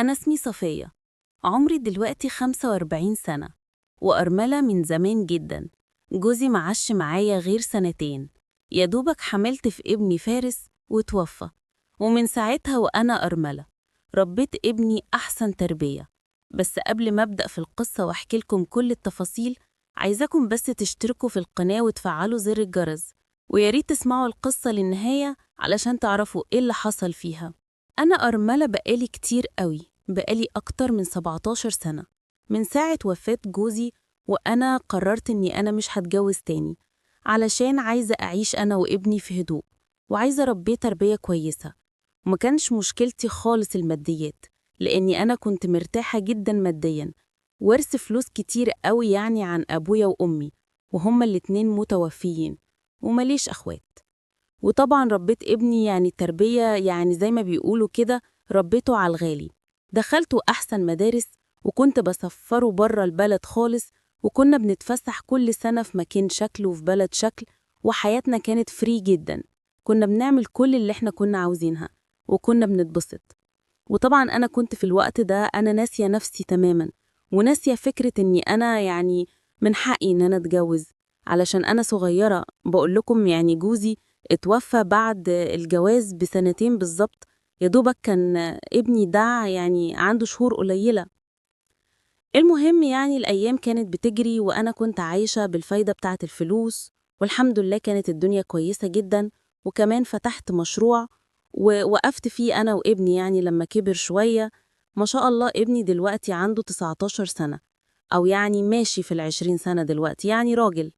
أنا اسمي صفية، عمري دلوقتي 45 سنة، وأرملة من زمان جدا. جوزي معاش معايا غير سنتين، يا دوبك حملت في ابني فارس وتوفى، ومن ساعتها وأنا أرملة. ربيت ابني أحسن تربية. بس قبل ما أبدأ في القصة وأحكي لكم كل التفاصيل، عايزاكم بس تشتركوا في القناة وتفعلوا زر الجرس، وياريت تسمعوا القصة للنهاية علشان تعرفوا إيه اللي حصل فيها. أنا أرملة بقالي كتير قوي، بقالي أكتر من 17 سنة من ساعة وفاة جوزي، وأنا قررت إني أنا مش هتجوز تاني، علشان عايزة أعيش أنا وابني في هدوء، وعايزة أربيه تربية كويسة. وما كانش مشكلتي خالص الماديات، لأني أنا كنت مرتاحة جدا ماديا، ورث فلوس كتير قوي يعني عن أبويا وأمي، وهما الاتنين متوفيين، ومليش أخوات. وطبعا ربيت ابني يعني تربية، يعني زي ما بيقولوا كده ربيته على الغالي. دخلته أحسن مدارس، وكنت بسفره بره البلد خالص، وكنا بنتفسح كل سنة في مكان شكل وفي بلد شكل، وحياتنا كانت free جدا. كنا بنعمل كل اللي احنا كنا عاوزينها، وكنا بنتبسط. وطبعا أنا كنت في الوقت ده أنا ناسية نفسي تماما، وناسية فكرة إني أنا يعني من حقي إن أنا أتجوز، علشان أنا صغيرة. بقول لكم يعني جوزي اتوفى بعد الجواز بسنتين بالظبط، يا دوبك كان ابني ده يعني عنده شهور قليلة. المهم يعني الأيام كانت بتجري، وأنا كنت عايشة بالفايدة بتاعة الفلوس، والحمد لله كانت الدنيا كويسة جدا. وكمان فتحت مشروع ووقفت فيه أنا وابني يعني لما كبر شوية. ما شاء الله ابني دلوقتي عنده 19 سنة، أو يعني ماشي في 20 سنة دلوقتي، يعني راجل.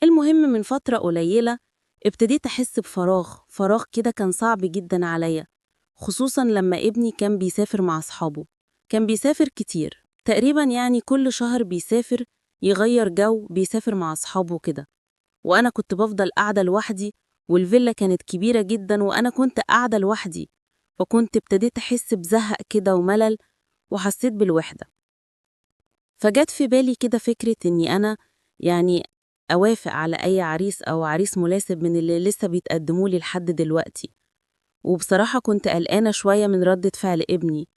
المهم من فترة قليلة ابتديت أحس بفراغ، فراغ كده كان صعب جدا عليا، خصوصا لما ابني كان بيسافر مع أصحابه. كان بيسافر كتير، تقريبا يعني كل شهر بيسافر يغير جو، بيسافر مع أصحابه كده. وأنا كنت بفضل قاعدة لوحدي، والفيلا كانت كبيرة جدا وأنا كنت قاعدة لوحدي. فكنت ابتديت أحس بزهق كده وملل، وحسيت بالوحدة. فجت في بالي كده فكرة إني أنا يعني أوافق على أي عريس أو عريس مناسب من اللي لسه بيتقدمولي لحد دلوقتي. وبصراحة كنت قلقانة شوية من ردة فعل ابني،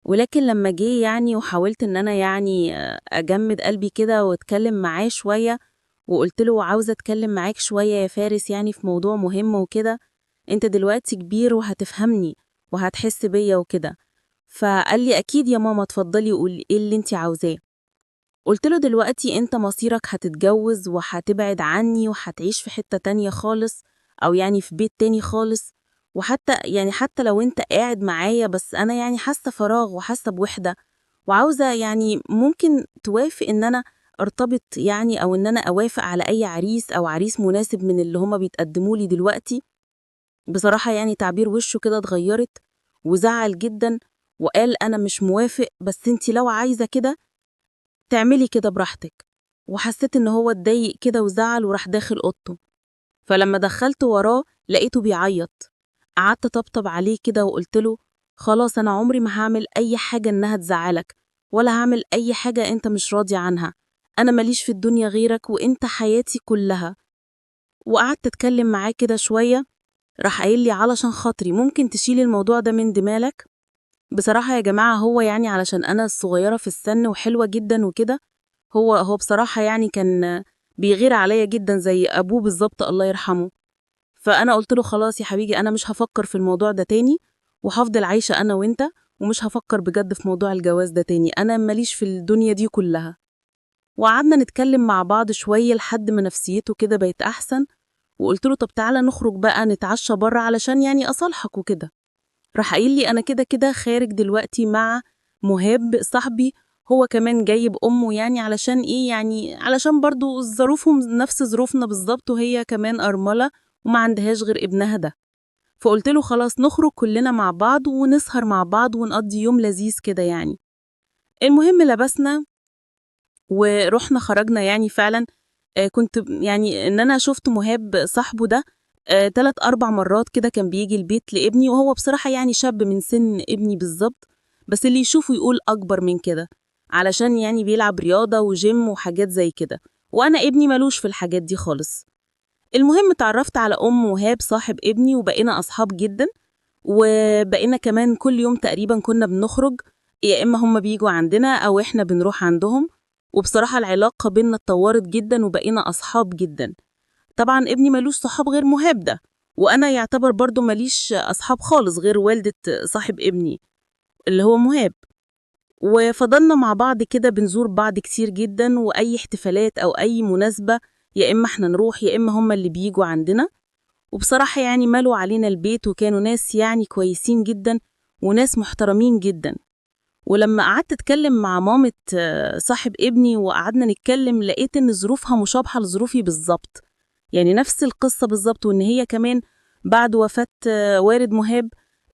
ولكن لما جه يعني وحاولت إن أنا يعني أجمد قلبي كده وأتكلم معاه شوية، وقلت له عاوزة أتكلم معاك شوية يا فارس يعني في موضوع مهم وكده، أنت دلوقتي كبير وهتفهمني وهتحس بيا وكده. فقال لي أكيد يا ماما، اتفضلي وقولي إيه اللي أنت عاوزاه. قلت له دلوقتي أنت مصيرك هتتجوز وهتبعد عني وهتعيش في حتة تانية خالص، أو يعني في بيت تاني خالص، وحتى يعني حتى لو أنت قاعد معايا، بس أنا يعني حاسة فراغ وحاسة بوحدة، وعاوزة يعني ممكن توافق إن أنا أرتبط يعني، أو إن أنا أوافق على أي عريس أو عريس مناسب من اللي هما بيتقدموا لي دلوقتي. بصراحة يعني تعبير وشه كده اتغيرت وزعل جدا، وقال أنا مش موافق، بس أنتي لو عايزة كده تعملي كده براحتك. وحسيت إن هو اتضايق كده وزعل وراح داخل أوضته. فلما دخلت وراه لقيته بيعيط. قعدت طبطب عليه كده وقلت له خلاص أنا عمري ما هعمل أي حاجة إنها تزعلك، ولا هعمل أي حاجة أنت مش راضي عنها، أنا ماليش في الدنيا غيرك وإنت حياتي كلها. وقعدت أتكلم معاه كده شوية، راح قايل لي علشان خاطري ممكن تشيل الموضوع ده من دماغك. بصراحة يا جماعة هو يعني علشان أنا الصغيرة في السن وحلوة جدا وكده، هو بصراحة يعني كان بيغير عليا جدا زي أبوه بالظبط الله يرحمه. فأنا قلت له خلاص يا حبيبي أنا مش هفكر في الموضوع ده تاني، وهفضل عايشة أنا وإنت، ومش هفكر بجد في موضوع الجواز ده تاني، أنا ماليش في الدنيا دي كلها. وقعدنا نتكلم مع بعض شوية لحد ما نفسيته كده بقت أحسن، وقلت له طب تعالى نخرج بقى نتعشى بره علشان يعني أصالحك وكده. راح قايل لي أنا كده كده خارج دلوقتي مع مهاب صاحبي، هو كمان جايب أمه يعني علشان إيه، يعني علشان برضو ظروفهم نفس ظروفنا بالظبط، وهي كمان أرملة وما عندهاش غير ابنها ده. فقلت له خلاص نخرج كلنا مع بعض ونسهر مع بعض ونقضي يوم لذيذ كده يعني. المهم لبسنا ورحنا خرجنا يعني فعلا. كنت يعني إن أنا شفت مهاب صاحبه ده 3-4 مرات كده، كان بيجي البيت لابني، وهو بصراحة يعني شاب من سن ابني بالظبط، بس اللي يشوفه يقول أكبر من كده، علشان يعني بيلعب رياضة وجيم وحاجات زي كده، وأنا ابني ملوش في الحاجات دي خالص. المهم اتعرفت على أم مهاب صاحب ابني، وبقينا أصحاب جدا، وبقينا كمان كل يوم تقريبا كنا بنخرج. يا إما هم بيجوا عندنا أو إحنا بنروح عندهم. وبصراحة العلاقة بينا اتطورت جدا وبقينا أصحاب جدا. طبعا ابني ملوش صحاب غير مهاب ده، وأنا يعتبر برضو ماليش أصحاب خالص غير والدة صاحب ابني اللي هو مهاب. وفضلنا مع بعض كده بنزور بعض كتير جدا، وأي احتفالات أو أي مناسبة يا إما احنا نروح يا إما هم اللي بيجوا عندنا. وبصراحة يعني ملوا علينا البيت، وكانوا ناس يعني كويسين جدا وناس محترمين جدا. ولما قعدت اتكلم مع مامة صاحب ابني وقعدنا نتكلم، لقيت ان ظروفها مشابهة لظروفي بالظبط، يعني نفس القصة بالظبط. وان هي كمان بعد وفاة والد مهاب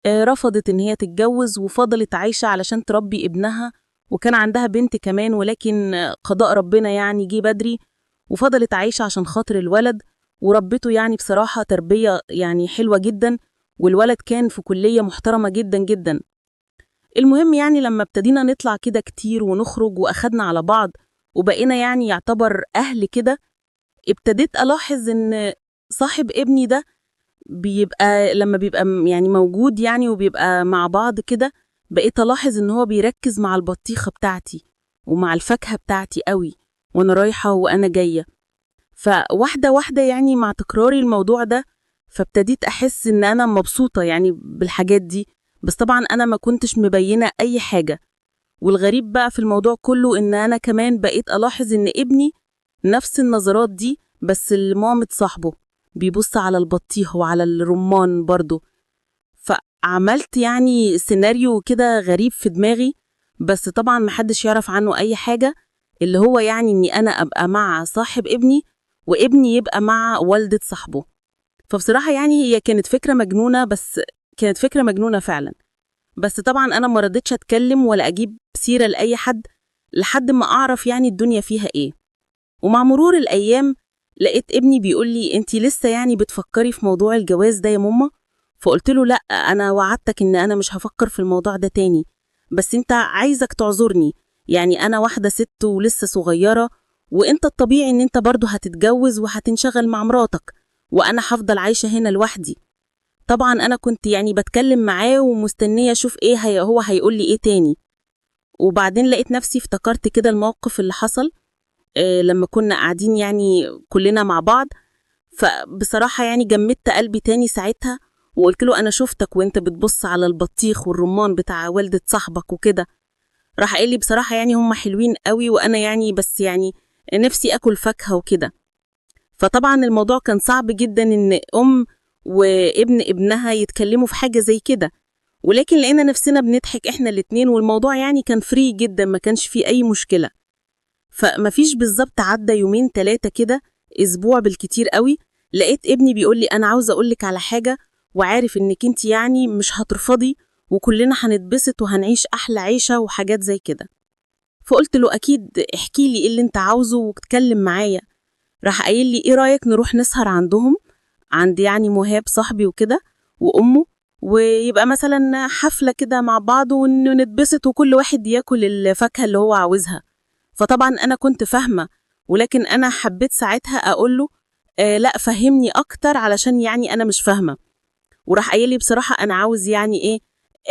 رفضت ان هي تتجوز وفضلت عايشة علشان تربي ابنها، وكان عندها بنت كمان، ولكن قضاء ربنا يعني جه بدري، وفضلت عايشة عشان خاطر الولد وربته يعني بصراحة تربية يعني حلوة جدا، والولد كان في كلية محترمة جدا جدا. المهم يعني لما ابتدينا نطلع كده كتير ونخرج وأخدنا على بعض وبقينا يعني يعتبر أهل كده، ابتديت ألاحظ إن صاحب ابني ده بيبقى لما بيبقى يعني موجود يعني وبيبقى مع بعض كده، بقيت ألاحظ إن هو بيركز مع البطيخة بتاعتي ومع الفاكهة بتاعتي قوي وأنا رايحة وأنا جاية. فواحدة واحدة يعني مع تكراري الموضوع ده، فابتديت أحس إن أنا مبسوطة يعني بالحاجات دي، بس طبعا أنا ما كنتش مبينة أي حاجة. والغريب بقى في الموضوع كله إن أنا كمان بقيت ألاحظ إن ابني نفس النظرات دي، بس لمامة صاحبه، بيبص على البطيخ وعلى الرمان برضو. فعملت يعني سيناريو كده غريب في دماغي، بس طبعا محدش يعرف عنه أي حاجة، اللي هو يعني إني أنا أبقى مع صاحب ابني وابني يبقى مع والدة صاحبه. فبصراحة يعني هي كانت فكرة مجنونة، بس كانت فكرة مجنونة فعلا. بس طبعا أنا ما رضيتش أتكلم ولا أجيب سيرة لأي حد لحد ما أعرف يعني الدنيا فيها إيه. ومع مرور الأيام لقيت ابني بيقول لي أنتي لسه يعني بتفكري في موضوع الجواز ده يا ماما؟ فقلت له لأ، أنا وعدتك إن أنا مش هفكر في الموضوع ده تاني، بس أنت عايزك تعذرني، يعني أنا واحدة ست ولسه صغيرة، وأنت الطبيعي إن أنت برضو هتتجوز وهتنشغل مع مراتك، وأنا هفضل عايشة هنا لوحدي. طبعا أنا كنت يعني بتكلم معاه ومستنية أشوف إيه هو هيقول لي إيه تاني. وبعدين لقيت نفسي افتكرت كده الموقف اللي حصل لما كنا قاعدين يعني كلنا مع بعض. فبصراحة يعني جمدت قلبي تاني ساعتها وقلت له أنا شفتك وأنت بتبص على البطيخ والرمان بتاع والدة صاحبك وكده. راح قال لي بصراحة يعني هم حلوين قوي، وأنا يعني بس يعني نفسي أكل فاكهة وكده. فطبعا الموضوع كان صعب جدا إن أم وابن ابنها يتكلموا في حاجة زي كده، ولكن لقينا نفسنا بنضحك احنا الاتنين، والموضوع يعني كان free جدا، ما كانش فيه أي مشكلة. فمفيش بالظبط عدى يومين 3 كده، أسبوع بالكتير قوي، لقيت ابني بيقول لي أنا عاوز أقولك على حاجة، وعارف إنك انت يعني مش هترفضي، وكلنا هنتبسط وهنعيش أحلى عيشة وحاجات زي كده. فقلت له أكيد احكي لي إيه اللي انت عاوزه واتكلم معايا. راح قايل لي إيه رأيك نروح نسهر عندهم، عند يعني مهاب صاحبي وكده وأمه، ويبقى مثلا حفلة كده مع بعض ونتبسط وكل واحد ياكل الفاكهة اللي هو عاوزها. فطبعا أنا كنت فاهمة، ولكن أنا حبيت ساعتها أقول له لا فهمني أكتر علشان يعني أنا مش فاهمة. وراح قايل لي بصراحة أنا عاوز يعني إيه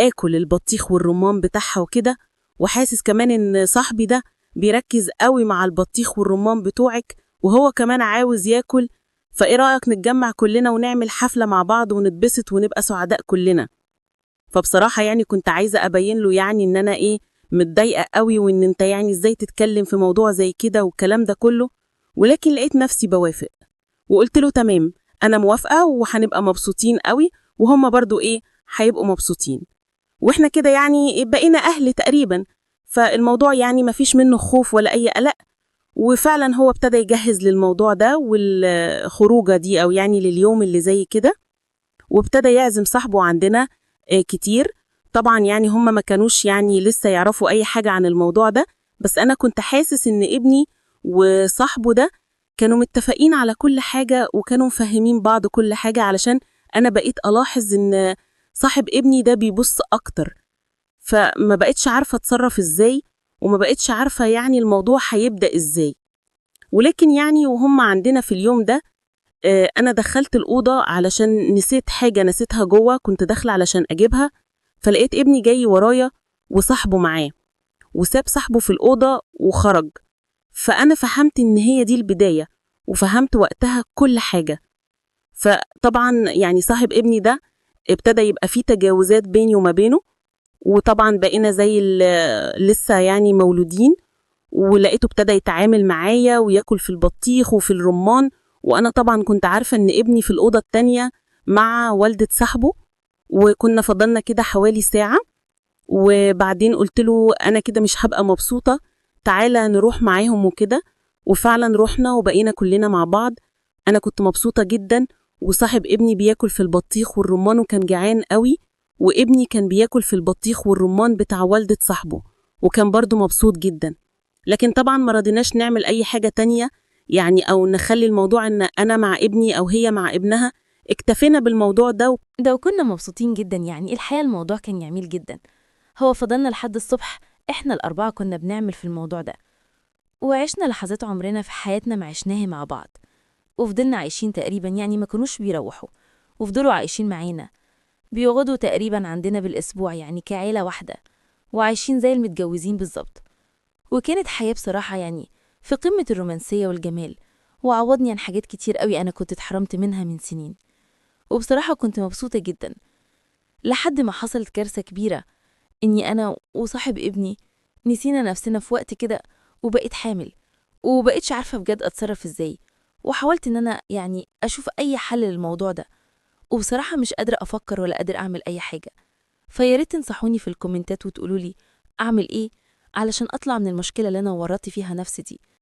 آكل البطيخ والرمان بتاعها وكده، وحاسس كمان إن صاحبي ده بيركز قوي مع البطيخ والرمان بتوعك، وهو كمان عاوز ياكل، فإيه رأيك نتجمع كلنا ونعمل حفلة مع بعض ونتبسط ونبقى سعداء كلنا. فبصراحة يعني كنت عايزة أبين له يعني إن أنا إيه متضايقة قوي، وإن أنت يعني إزاي تتكلم في موضوع زي كده والكلام ده كله، ولكن لقيت نفسي بوافق وقلت له تمام أنا موافقة وهنبقى مبسوطين قوي، وهم برضو إيه هيبقوا مبسوطين، وإحنا كده يعني بقينا أهل تقريبا. فالموضوع يعني مفيش منه خوف ولا أي قلق. وفعلا هو ابتدى يجهز للموضوع ده والخروجة دي أو يعني لليوم اللي زي كده، وابتدى يعزم صاحبه عندنا كتير. طبعا يعني هم ما كانوش يعني لسه يعرفوا أي حاجة عن الموضوع ده، بس أنا كنت حاسس إن ابني وصاحبه ده كانوا متفقين على كل حاجة وكانوا مفهمين بعض كل حاجة، علشان أنا بقيت ألاحظ إن صاحب ابني ده بيبص أكتر. فما بقتش عارفة أتصرف إزاي، وما بقتش عارفة يعني الموضوع هيبدأ إزاي. ولكن يعني وهم عندنا في اليوم ده أنا دخلت الأوضة علشان نسيت حاجة نسيتها جوه، كنت داخلة علشان أجيبها، فلقيت ابني جاي ورايا وصاحبه معاه، وساب صاحبه في الأوضة وخرج. فأنا فهمت إن هي دي البداية، وفهمت وقتها كل حاجة. فطبعا يعني صاحب ابني ده ابتدى يبقى فيه تجاوزات بيني وما بينه، وطبعا بقينا زي لسه يعني مولودين. ولقيته ابتدى يتعامل معايا وياكل في البطيخ وفي الرمان، وأنا طبعا كنت عارفة إن ابني في الأوضة التانية مع والدة صاحبه. وكنا فضلنا كده حوالي ساعة، وبعدين قلت له أنا كده مش هبقى مبسوطة، تعالى نروح معاهم وكده. وفعلا روحنا وبقينا كلنا مع بعض. أنا كنت مبسوطة جدا، وصاحب ابني بياكل في البطيخ والرمان وكان جعان قوي، وابني كان بياكل في البطيخ والرمان بتاع والدة صاحبه وكان برضو مبسوط جدا. لكن طبعا ما رضيناش نعمل أي حاجة تانية يعني، أو نخلي الموضوع إن أنا مع ابني أو هي مع ابنها. اكتفينا بالموضوع ده. ده وكنا مبسوطين جدا، يعني الحقيقة الموضوع كان جميل جدا. هو فضلنا لحد الصبح احنا الأربعة كنا بنعمل في الموضوع ده، وعشنا لحظات عمرنا في حياتنا ما عشناها مع بعض، وفضلنا عايشين تقريبا يعني ما كانوش بيروحوا، وفضلوا عايشين معانا، بيقعدوا تقريبا عندنا بالأسبوع يعني كعيلة واحدة، وعايشين زي المتجوزين بالظبط. وكانت حياة بصراحة يعني في قمة الرومانسية والجمال، وعوضني عن حاجات كتير قوي أنا كنت اتحرمت منها من سنين. وبصراحة كنت مبسوطة جدا لحد ما حصلت كارثة كبيرة، إني أنا وصاحب ابني نسينا نفسنا في وقت كده، وبقيت حامل وبقيتش عارفة بجد أتصرف إزاي. وحاولت إن أنا يعني أشوف أي حل للموضوع ده، وبصراحة مش قادرة أفكر ولا قادرة أعمل أي حاجة. فياريت تنصحوني في الكومنتات وتقولولي أعمل إيه علشان أطلع من المشكلة اللي أنا ورطت فيها نفسي دي.